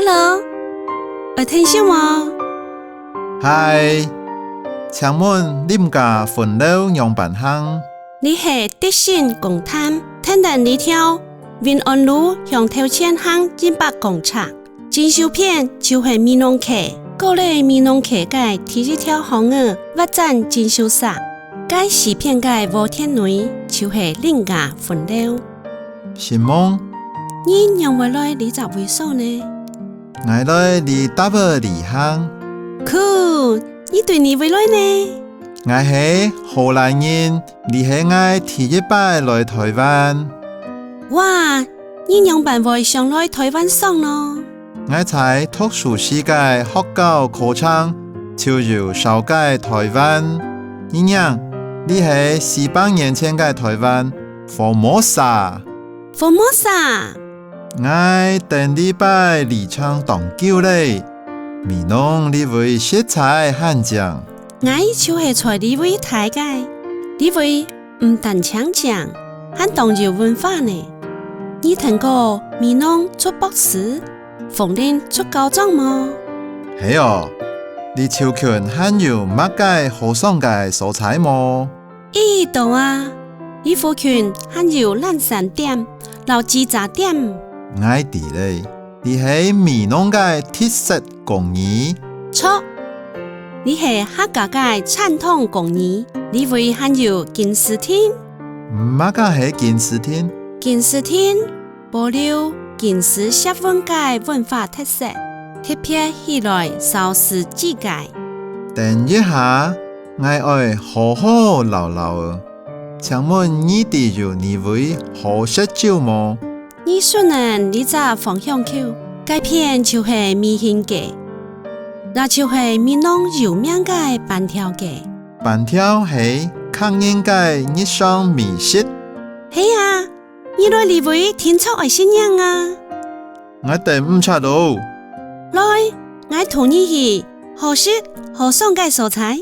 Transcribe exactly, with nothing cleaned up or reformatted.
Hello，愛𢯭手無？Hi，請問你家分流仰般行？這係德勝公壇，跈等這條永安路向頭前行一百公尺，正手片就係美濃溪。過了美濃溪个第一條巷仔，斡轉正手析，該四片个禾田內就係恁家分流。承蒙。你仰會來這隻位所呢？𠊎來這搭仔旅行。Cool，你對哪位來呢？𠊎係荷蘭人，這係𠊎第一擺來臺灣。哇，你仰般會想來臺灣耍呢？𠊎在讀書時个學校課程就有紹介臺灣。你䀴，這係四百年前个臺灣，Formosa。Formosa！𠊎等這擺旅程當久了，美濃這位實在還靚。𠊎就係在這位大个，這位毋單淨靚，還當有文化呢。你聽過美濃出博士，鳳林出校長無？係哦，這附近還有麼个好耍个所在無？ 已多啊，這附近還有冷衫店摎紙遮店。𠊎知了，這係美濃个特色工藝。著，這係客家个傳統工藝，這位還有敬字亭。麼个係敬字亭？敬字亭 保留敬字惜文个文化特色，特別起來紹字紙个。等一下，𠊎愛好好遶遶仔。請問你知有哪位好食晝無？你順等這隻方向去，該片就係美興街，也就係美濃有名个粄條街。粄條係客人个日常美食。係啊， 你來這位定著愛食仰啊？𠊎等毋掣囉。來，𠊎同你去好食好耍个所在。